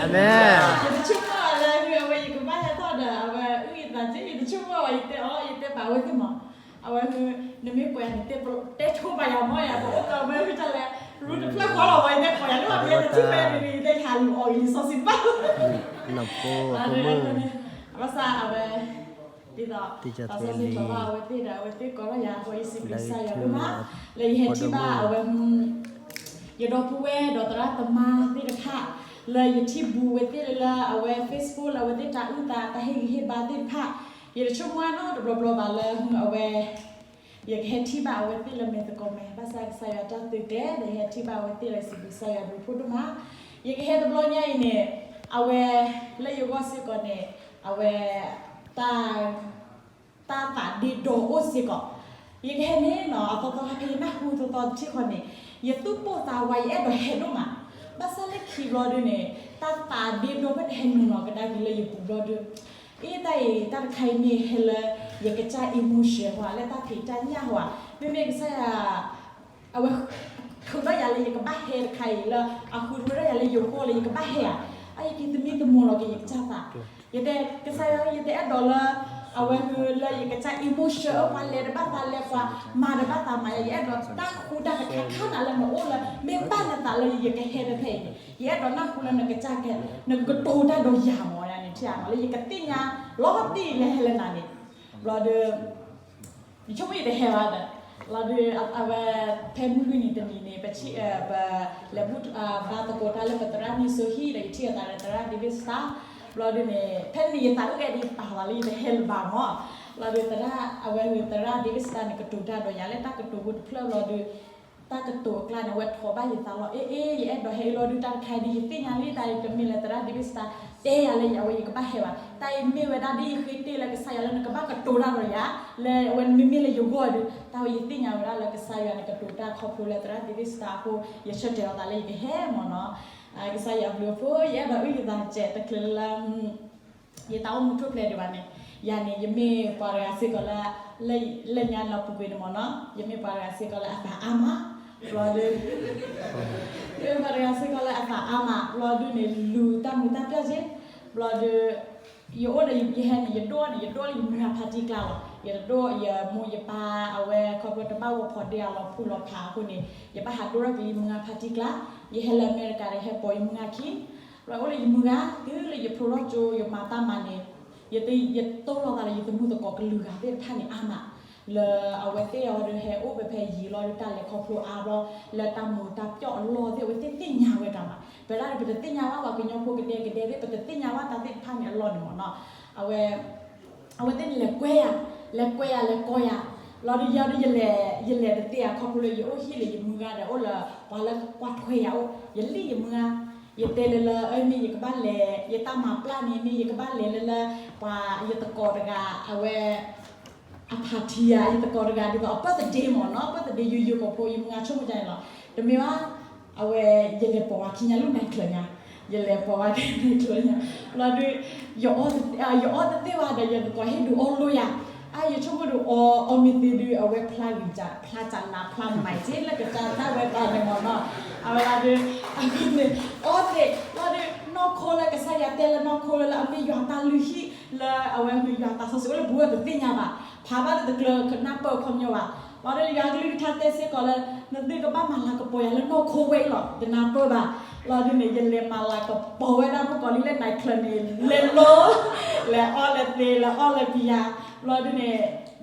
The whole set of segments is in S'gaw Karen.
အၤမ့ၣ်. ယတဆိကမိၣ်လၢအဝဲယကဘၣ်ဟဲထီၣ်ဒီး အဝဲအုၣ်ယသးက့ ယတဆိကမိၣ်ဘၣ် ယတဲအီၤ ယတဲဘၣ်ဝဲသ့ၣ်မး, အဝဲ နမ့ၢ်ကွဲးန့ၣ် တဲထိဘၣ်ယၤမး ယၤ ပအိၣ်ကီးဝဲတၢ်လဲၣ်, ရူတဖျၢၣ်ဃီလီၤဝဲ ယတဲခိးယၤ တဘၣ်ယဲတထံၣ်ဖဲန့ၣ် ယတဲယၤလူၤအီၤ ယလံာ်စီဆှံဘၣ် ဘၣ်ဆၣ်အဝဲ ဒ်သိး သးစီဆှံဖျိးဘၣ်အဝဲသ့ၣ်ဒီး အဝဲသ့ၣ်ကိးထီၣ်ယၤအဃိ ယစံးဘျုးကစၢ်ယွၤဒိၣ်မး လၢယဟဲထံၣ်ဘၣ်အဝဲ ယဒီပုၢ်ဝဲၢ်ဒီးသရၣ်သမါသ့ၣ်တဖၣ် လၢယထံၣ်ဘူးဝဲသ့ၣ်လၢလၢအဝဲ Facebook လၢအဝဲသ့ၣ်တၢ်အုၣ်သးတၢ်ဟ့ၣ်ဂံၢ်ဟ့ၣ်ဘါသ့ၣ်တဖၣ်, ယတဆိကမိၣ်နီတဘျီဘျီဘၣ်လၢအဝဲ ယကဟဲထံၣ်ဘၣ်အဝဲသ့ၣ်လၢမဲာ်သကိးမဲာ် ဘၣ်ဆၣ်ကစၢ်ယွၤတၢ်သုးကျဲၤ ဒီးယဟဲထံၣ်ဘၣ်အဝဲသ့ၣ်ဒီးစံးဘျုးကစၢ်ယွၤဘျုးဖှိၣ်ဒိၣ်မး, ယကဟဲတဘျီညါအံၤန့ၣ် အဝဲ လၢယဂီၢ်စ့ၢ်ကီးန့ၣ် အဝဲ တၢ် တၢ်သးဒ့ဒီအိၣ်စ့ၢ်ကီး, ယကဟဲန့ၣ်နီၤ အသီသီခါဖဲယနၢ်ဟူသီသီတထံၣ်ဃီန့ၣ် ယသူၣ်ပိၢ်သးဝး ယအဲၣ်ဒိးဟဲဒိၣ်မး, ဘၣ်ဆၣ်လၢခံဘျီဒုန့ၣ် တၢ်သးဒ့ဒီဖဲတဟဲနုာ်လီၤကဒါက့ၤလၢယပူၤဘျီဒု, အ့ တၢ်အံၤ တၢ်တခါအံၤမ့ၢ်ဟဲလၢ ယကစၢ် emotion ဟီ လၢတၢ်ဖံးတၢ်ညၣ်ဟီ, မ့မ့ၢ်ကစၢ်ယွၤ အဝဲ ထုးထီၣ်ယၤလၢယကဘၣ်ဟဲတခါအံၤ လၢအဃုထၢထီၣ်ယၤလၢယဂီၢ်လၢယကဘၣ်ဟဲဧါ, အအံၤက့ၤသမံသမိးလီၤက့ၤယကစၢ်သး, ယတဲကစၢ်ယွၤ ယတအဲၣ်ဒိးလၢ အဝဲဃုလၢယကစၢ် emotion အပှၤလဲၤတဘၣ်သးလဲၤ ပှၤမၤတဘၣ်သးမၤယၤ, ယအဲၣ်ဒိးတၢ်ဃူတၢ်ကထါခါနၤလၢနအိၣ်လၢ မ့ၢ်ဘၣ်နသးလၢယကဟဲတဖဲအံၤန့ၣ် ယအဲၣ်ဒိးနၢ်ဟူလၢနကစၢ်ကဲ နကကတိၤတၢ်ဒီးယၤမးန့ၣ် ထံၣ်ဧါမး လၢယကသ့ၣ်ညါ လီၤတံၢ်လၢဟဲလၢနၤန့ၣ်, ဘျီဒု ယဆိကမိၣ်ယတဟဲဘၣ်ဒီး လီၤဒုး အဝဲ ဖဲမုၢ်လွံၢ်နံၤတနံၤန့ၣ် ပ ပလဲၤဘူၣ် ဘါသကိးတၢ်လၢပသရၣ်မံၤစိဟံၣ်ဒီး ယထံၣ်အသးဒီးသရၣ် David Star, ဘျီဒုန့ၣ် ဖဲန့ၣ်ယသးအုၣ်ကဲဒ်ယပာ်လီၤလၢ ယတဟဲလၢၤဘၣ်မး, ဘျီဒုသရၣ် အဝဲသရၣ် David Star န့ၣ် ကတိၤတၢ်ဒီးယၤလၢတၢ်ကတိၤဖိတဖျၢၣ်ဘျီဒု တၢ်ကတိၤအကျါန့ၣ် အဝဲထိးဘၣ်ယသးလီၤ အ့ အ့ ယအဲၣ်ဒိးဟဲအံၤလီၤဒု တၢ်တခါဒ်ယသ့ၣ်ညါလံ တၢ်အံၤတမ့ၢ်လၢသရၣ် David Star တဲယၤလၢအဝဲယကဘၣ်ဟဲဘၣ်, တၢ်အံၤမ့ၢ်ဝဲဒၣ်ဒ်ယဃ့တ့ၢ်လၢကစၢ်ယွၤလၢနကဘၣ်ကတိၤတၢ်ဒီးယၤ, လၢအဝဲမ့မ့ၢ်လၢယဂီၢ်ဒု, တၢ်ဝဲယသ့ၣ်ညါဝဲဒၣ်လၢကစၢ်ယွၤန့ၣ်ကတိၤတၢ်ခီဖျိလၢသရၣ် David Star အဃိ ယဆၢတဲာ်လီၤသးလၢယကဟဲမးနီၤ, ကစၢ်ယွၤဘျုးအဖိ ယအဲၣ်ဒိးအုၣ်ယသးစဲးတချုးလၢ ယတၢ်အိၣ်မူထိၣ်ဖျဲးဒံးဘၣ်န့ၣ်, ယၤန့ၣ် ယမ့ၢ်ပှၤတဂၤစ့ၢ်ကီးလၢ လၢညါလၢပူၤကွံာ်န့ၣ်မးနီၤ, ယမ့ၢ်ပှၤတဂၤစ့ၢ်ကီးလၢအသးအါမး, ဘျီဒု ယမ့ၢ်ပှၤတဂၤစ့ၢ်ကီးလၢအသးအါမး ဘျီဒုန့ၣ် လူၤတၢ်မုာ်တၢ်ပျီၢ်က့, ဘျီဒု ယအိၣ်ဒီးယဟဲန့ၣ် ယဒိၣ်န့ၣ် ယဒိၣ်လၢယမုၢ်ဂၤဖါတံၢ်ကျါလီၤ, ယတဒိၣ်ယမိၢ်ယပၢ်အဝဲ ခီဖျိတဘၣ်ဂီၤဖီဒ့အလီၤဖုၣ်လီၤဖးအဃိန့ၣ် ယဘၣ်ဟးဒိၣ်ထီၣ်က့ၤယမုၢ်ဂၤဖါတံၢ်ကျါ, ယဟဲလၢအမဲရကၤဒီးဟဲပိာ်ယမုၢ်ဂၤခံ ဘျီအိၣ်လၢယမုၢ်ဂၤ တုၤလၢယဖျိထီၣ်ကၠိ ယမၤတၢ်မၤန့ၣ် ယတိၢ်လီၤသးလၢယသမုၣ်သကိးကလုာ်ဂၤသ့ၣ်တဖၣ်န့ၣ်အါမး, လၢအဝဲသ့ၣ်အီၤဒီးဟဲအိၣ်ဖဲဖဲယံာ်လီၤဒီးတၢ်လဲၤခီဖျိအါဘျီ လၢတၢ်မုာ်တၢ်ပျီၣ်အလီၢ်သ့ၣ် အဝဲသ့ၣ်သ့ၣ်ညါဝဲဒၣ်မး, ပဝဲဒၣ်ဒီးပတသ့ၣ်ညါဘၣ် ပှၤကညီဖိကဒဲကဒဲသ့ၣ် ပတသ့ၣ်ညါဘၣ်တၢ်သ့ၣ်တဖၣ်န့ၣ်အလီၢ်န့ၣ်မးနီၤ, အဝဲ အဝဲသ့ၣ်န့ၣ်လဲၤကွဲယၤ, လဲၤကွဲယၤ လဲၤကိးယၤ, ဘျီဒုးယၤဒီး ယလဲၤတသ့ဧါ ခီဖျိလၢယအိၣ်ဟံၣ်လၢယမုၢ်ဂၤဒီး အိၣ်လၢပှၤလၢကွၢ်ထွဲယၤအိၣ်, ယလံၣ်ယမုၢ်ဂၤ, ယတဲလၢလၢ အမ့ၢ်ယကဘၣ်လဲၤ ယတၢ်မၤပျၢ်န့ၣ် မ့ၢ်ယကဘၣ်လဲၤလၢလၢ ပှၤယသကိးတဂၤ အဝဲ အဖးထံဧါ ယသကိးတဂၤဒ်သိးအ birthday မ့ၢ်နီၤ, birthday ယိယိဖိ ယမုၢ်ဂၤဆိကမိၣ်ဒ်န့ၣ်လီၤ, တမ့ၢ်ဘၣ် အဝဲ ယလဲၤပိာ်ဝဲခံညါလၢ night club ညါ, ယလဲၤပိာ်ဝဲ night club ညါ, ဘျီဒုး ယအီၣ်တသ့ဘၣ်ဒီး ယသကိးဟ့ၣ်ဒုးအီၣ်လိာ်ယၤ, အါ ယဆိကမိၣ်ဒုးအီၣ် အီၣ်မ့ၢ်သ့ဒုး အဝဲဖျါဂံၢ်စၢ် ဖျါစၢ်နး ဖျါမၤစ့လၢကစၢ်တၢ်ဝဲတၢ်န့ၣ်မ့ၢ်နီၤ, အဝဲဒၣ်ဒုး အဃိန့ၣ် အီၣ်သ့ ဘျီဒုး နီၢ်ခိလၢကစၢ်ယွၤတဲလၢနီၢ်ခိလၢလၢအမ့ၢ်ယွၤတၢ်လုၢ်ဟံၣ် လၢအဝဲမ့ၢ်ယွၤတၢ်စီဆှံအိၣ်လၢပူၤဝဲတသ့ၣ်ညါဘၣ်, ဖးဘၣ်လၢတကျၢၤကနၢ်ပၢၢ်ခီပညီဘၣ်, ဘျီဒုးယွၤကလုၢ်ကထါတဲစ့ၢ်ကီးလၢ နသုကဘၣ်မၤလၤကပီၤယၤလၢနီၢ်ခိဝဲအံၤလီၤ တနၢ်ပၢၢ်ဘၣ်, ဘျီဒုးန့ၣ် ယလဲၤမၤလၤကပီၤဝဲဒၣ်မုၣ်ကီၤလံၢ်လၢ night club န့ၣ် လဲၤလီၤ လဲၤအီၣ်လဲၤသ့ လဲၤအီၣ်လဲၤပံၤယၤ, ဘျီဒုးန့ၣ်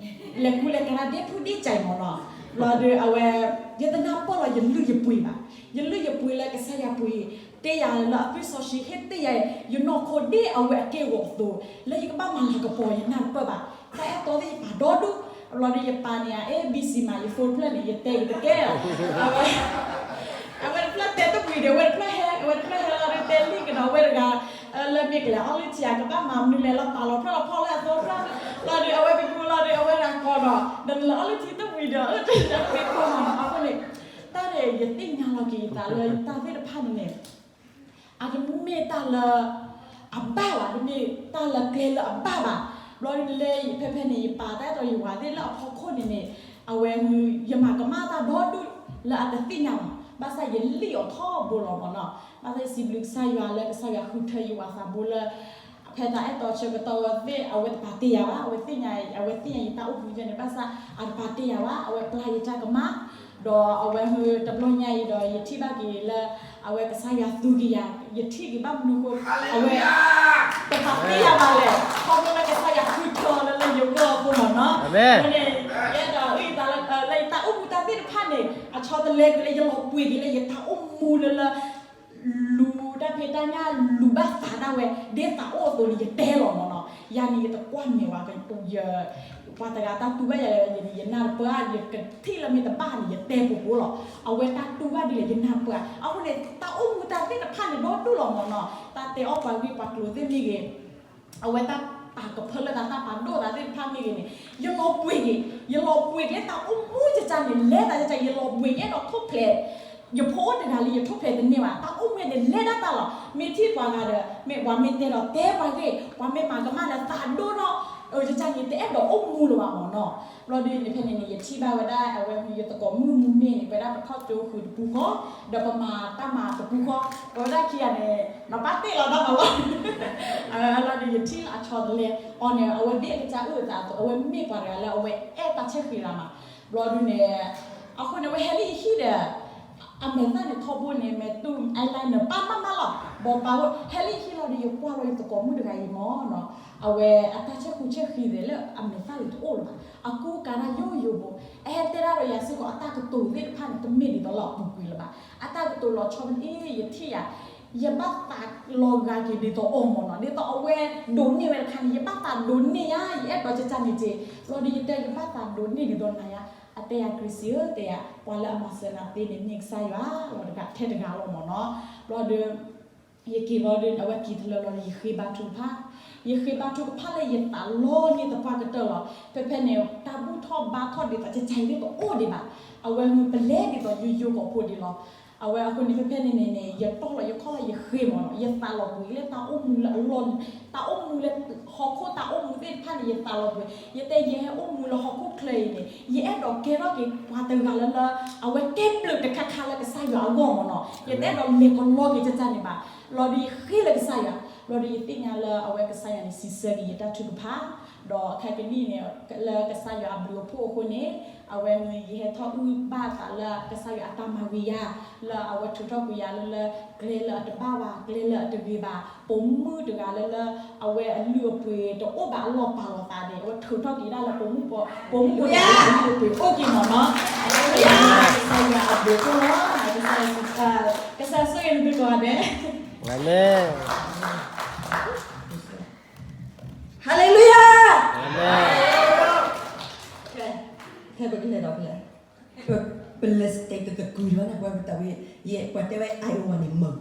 လဲၤကူလဲၤကၤဒ်ဖုဒ်ကၠဲးမ့ၢ်နီၤ, ဘျီဒုးအဝဲ ယတနၢ်ပၢၢ်လီၤ ယလုၢ်ယပှ့ၤဘၣ်, ယလုၢ်ယပှ့ၤလၢကစၢ်ယွၤပှ့ၤ တ့ယၤလၢအသွံၣ်စီဆှံ ဟ့ၣ်တ့ယၤ ယနီၢ်ခိဒ်အဝဲအက့ၢ်အဂီၤအသိး လၢယကဘၣ်မၤလၤကပီၤ ယနၢ်တပၢၢ်ဘၣ်, တၢ်အဲၣ်တီသ့ၣ်ယပာ်ဒီဒူၣ်, ဘျီဒုးယပာ်န့ၣ်ဧါ A B C မး ယ phone တဖျၢၣ်န့ၣ် ယတဲက့ၤတကဲလီၤ, အဝဲ အဝဲတဖျၢၣ်တဲတဝံၤဒီး အဝဲတဖျၢၣ်ဟဲ အဝဲတဖျၢၣ်ဟဲလီၤဒုး တဲလံကဒီးဝဲတဂၤ လၢမ့ၢ်ကလဲၤအီၣ်လုၢ်ထံဧါ ကဘၣ်မၤမနုၤလဲၣ် လီၤပာ်လီၤဖျၢၣ်လီၤဖီၣ်လၢအသီတဖျၢၣ်, ဘျီဒုးအဝဲတကူလီၤဒုး အဝဲဒၣ်ကိးဒီး ဒီးနလဲၤအီၣ်လုၢ်ထံတဝံၤဒီး အၢ တၢ်ယၤတမ့ၢ်ကိးမးနီၤ အဃိန့ၣ် တၢ်န့ၣ် ယသ့ၣ်ညါလီၤက့ၤယသးလၢတၢ်သ့ၣ်တဖၣ်န့ၣ်န့ၣ် အတမ့ၢ်တၢ်လၢ အဘၣ်ဘၣ်, တမ့ၢ်တၢ်လၢကျဲလၢအဘၣ်ဘၣ်. ဘျီဒုးလၢဖဲဖဲန့ၣ် ယပာ်တၢ်အဲၣ်တီယဝၤသ့ၣ်လၢအဖီခိၣ်န့ၣ်န့ၣ် အဝဲ ယမၤကမၣ်တၢ်ဒီဒူၣ်လၢအတသ့ၣ်ညါဘၣ်. ဘၣ်ဆၣ်ယလံၣ်အီၤထီဘိလီၤမ့ၢ်နီၤ. ဘၣ်ဆၣ်ယစံးဘျုးကစၢ်ယွၤလၢကစၢ်ယွၤဃုထၢယဝၤသးဘိလၢ ဖဲသးအဲၣ်တီဆၢကတီၢ်ဝဲသ့ၣ် အဝဲတပာ်တ့ၢ်ယၤဘၣ်, အဝဲသ့ၣ်ညါ, အဝဲသ့ၣ်ညါယတၢ်အိၣ်မူယဲန့ၣ် ဘၣ်ဆၣ်အတပာ်တ့ၢ်ယၤဘၣ်, အဝဲပျၢ်ယတၢ်ကမၣ်, ဒီးအဝဲဟဲတဘျီညါအံၤဒီး ယထံၣ်ဘၣ်က့ၤလၢ အဝဲကစၢ်ယွၤသူက့ၤယၤ, ယထံၣ်က့ၤဘၣ်မနုၤဃိ အဝဲ တပာ်တ့ၢ်ယၤဘၣ်လဲၣ်, ခီဖျိလၢကစၢ်ယွၤဃုထၢအီၤလၢလၢယဂီၢ်အဃိမ့ၢ်နီၤ. အဃိန့ၣ် ယအဲၣ်ဒိးအုၣ်ယသးလၢ လၢယတၢ်အိၣ်မူတၢ်သ့ၣ်တဖၣ်န့ၣ် အဆီတလဲက့ၤလၢယလီၤပှ့ၤက့ၤလၢယတၢ်အိၣ်မူလၢလၢ လူၤတၢ်ဖံးတၢ်ညၣ် လူၤဘၣ်သးဒၣ်ဝဲ ဒ်သးအိၣ်အသိးန့ၣ် ယတဲလီၤမ့ၢ်နီၤ. ယၤန့ၣ် ယတကွၢ်မဲာ်ဝဲ ပှၤတဂၤတၢ်တူၢ်ဘၣ်ယၤလဲၣ်န့ၣ် ယနၢ်တပၢၢ်, ယကထံၣ်လၢမ့ၢ်တဘၣ်န့ၣ် ယတဲပူၤပူၤလီၤ. အဝဲတၢ်တူၢ်ဘၣ်ဒ်လဲၣ် ယနၢ်တပၢၢ်. အဃိန့ၣ် တၢ်အိၣ်မူတၢ်သ့ၣ်တဖၣ်န့ၣ် ဒီဒူၣ်လီၤမ့ၢ်နီၤ. တၢ်တဲအီၣ်ပှၤဂ့ၢ်ပှၤကျိၤသ့ၣ်မ့ၢ်ဂ့ၤ, အဝဲတၢ်ပာ်ကဖၢလၢသး တၢ်ပာ်ဒိၣ်သးသ့ၣ်တဖၣ်မ့ၢ်ဂ့ၤန့ၣ် ယလီၤပှ့ၤက့ၤ, ယလီၤပှ့ၤက့ၤလၢတၢ်အိၣ်မူကကန့ၣ် လဲၤသးကက ယလီၤပှ့ၤက့ၤဒီးထိၣ်ဖျဲး ယဖိအိၣ်တဂၤလံ ယထိၣ်ဖျဲးတန့ၢ်ဘၣ်, တၢ်အိၣ်မူန့ၣ် လဲၤဒၣ်တၢ်လီၤ. မ့ၢ်ထံၣ်ပှၤဂၤဒီး မ့ၢ်ပှၤမ့ၢ်တဲဒီးတဲပှၤဂ့ၢ်, ပှၤမ့ၢ်မၤကမၣ်ဒီးသးဒိၣ်ထီၣ်, ကကန့ၣ် တအဲၣ်ဒိးအိၣ်မူလၢၤဘၣ်မ့ၢ်နီၤ. ဘျီဒုန့ၣ် ဖဲန့ၣ်န့ၣ် ယထံၣ်ဘၣ်ဝဲဒၣ် အဝဲယသကိးမုၣ်မူမ့ၢ်န့ၣ် ပဝဲဒၣ်ပထီၣ်ကၠိဃုာ်တပူၤဃီ, ဒီးပမၤတၢ်မၤတပူၤဃီ, ပဝဲဒၣ်ခံဂၤန့ၣ် နပၢ်တ့ၢ်လီၤတၢ်မၤလီၤ. အလီၤဒုး ယထံၣ်လၢအဆီတလဲအီၤန့ၣ် အဝဲဒ်အကစၢ်အုၣ်အသးအသိး အဝဲမ့ၢ်ပှၤတဂၤလၢအဝဲအဲၣ်တၢ်ဆဲးဃံးတၢ်မး. ဘျီဒုန့ၣ် အဃိန့ၣ် အဝဲဟဲလံယဟံၣ်ဒီး အမဲာ်သၣ်န့ၣ်ထီဘိန့ၣ် မဲာ်တူၢ် eyeliner ပာ်မးမးလီၤ. ဘီပာ်အိၣ် ဟဲလံယဟံၣ်လီၤဒီး ယကွၢ်လီၤယသကိးမုၣ်တဂၤအံၤမ့ၢ်နီၤ, အဝဲအတၢ်ဆဲးဃံးဆဲးဃံးသ့ၣ်လၢအမဲာ်သၣ်လၢတအိၣ်လၢၤဘၣ်. အကူအကၤတၢ်ယိယိဖိ, အဟဲတဲဒၣ်ဒီးယၤစ့ၢ်ကီး အတၢ်ကတိၤသ့ၣ်တဖၣ်န့ၣ် တမ့ၢ်ဒ်သိးလၢအပူၤကွံာ်လၢၤဘၣ်. အတၢ်ကတိၤလီၤဆီဖဲန့ၣ် ယထံၣ်ယၤ ယဘၣ်သးလီၤဂာ်က့ၤဒ်သိးအီၤမ့ၢ်နီၤ. ဒ်သိးအဝဲဒိးန့ၢ်ဝဲတခါန့ၣ် ယဘၣ်သးဒိးန့ၢ်ယၤ ယအဲၣ်ဒိးကကန့ၣ်က့ၤ. ဘျီဒုးယတဲ ယဘၣ်သးဒိးန့ၢ်ဒ်သိးနၤယၤ, အတဲယၤ Grace ဧၢ တဲယၤ ပှၤလၢအမၤစၢၤနၤသ့န့ၣ် မ့ၢ်ကစၢ်ယွၤလီၤတဂၤထဲတဂၤလီၤမ့ၢ်နီၤ. ဘျီဒုး ယက့ၤဘျီဒုး အဝဲက့ၤတလၢလီၤဒီး ယဃ့ဘါထုကဖၣ်, ယဃ့ဘါထုကဖၣ်လၢယသးလီၤန့ၢ်သပှၢ်ကတၢၢ်လီၤ. ဖဲဖဲန့ၣ် တၢ်ဘူၣ်ထီၣ်ဘါထီၣ်ဒ်သိး ကကန့ၣ် တအိၣ်ဒံးဘၣ်. အဝဲမ့ၢ်ပလဲၤဒ်သိးယိယိကိာ်ဖိဒံးလီၤ. အဝဲအဃိန့ၣ် ဖဲဖဲန့ၣ်န့ၣ်န့ၣ် ယတီၢ်လီၤယခီၣ်လီၤ ယဃ့မ့ၢ်နီၤ. ယသးလီၤပှ့ၤလၢတၢ်အိၣ်မူလၢအလီၢ်, တၢ်အိၣ်မူလၢ ဟီၣ်ခိၣ်တၢ်အိၣ်မူသ့ၣ်တဖၣ်န့ၣ် ယသးလီၤပှ့ၤ. ယတဲယဟဲအိၣ်မူလၢဟီၣ်ခိၣ်ချၢအံၤန့ၣ် ယအဲၣ်ဒိးကဲထီၣ်က့ၤပှၤတဂၤလၢလၢ အဝဲတဲပျုးတခါခါလၢကစၢ်ယွၤအဂီၢ်မ့ၢ်နီၤ. ယတအဲၣ်ဒိးလဲၤကလီက့ၤကကန့ၣ်ဘၣ်. ဘျီဒုးယဃ့လၢကစၢ်ယွၤ, ဘျီဒုးယသ့ၣ်ညါလၢအဝဲကစၢ်ယွၤန့ၣ် စံးဆၢက့ၤယတၢ်ထုကဖၣ်, ဒီးခဲကနံၣ်န့ၣ် လၢကစၢ်ယွၤအဘျုးအဖှိၣ်အဃိန့ၣ် အဝဲန့ၣ် ယဟဲထီၣ်အုၣ်ဘၣ်သးလၢကစၢ်ယွၤအတၢ်မၤဂ့ၤယၤ, လၢအဝဲထုးထီၣ်ကွံာ်ယၤလၢလၢ ကျဲလၢအတဘၣ်ဘၣ် ကျဲလၢအတဂ့ၤဘၣ်, ပိာ်မုၣ်တဂၤလၢလၢ အဝဲအလုၢ်အပှ့ၤတအိၣ်ဘၣ်အလီၢ်ပာ်လီၤသးန့ၣ် အဝဲထုးထီၣ်က့ၤဒၣ်လၢပိာ်မုၣ်ပိာ်မုၣ်အလုၢ်အပှ့ၤအိၣ်က့ၤမ့ၢ်နီၤ. ကစၢ်ယွၤအဘျုးအဖှိၣ်လီၤ. ကစၢ်ယွၤဆိၣ်ဂ့ၤနသုကိးဂၤဒဲး. အၤမ့ၣ်. Hallelujah. ဖဲပကလဲၤဒီးဖဲလဲၣ်, ပလဲၤစတဲးတသကုၤလီၤန့ၣ် ပှၤပတၢ်ဝဲ, ယဲပှၤတဲဝဲ Iowa န့ၣ်မုာ်,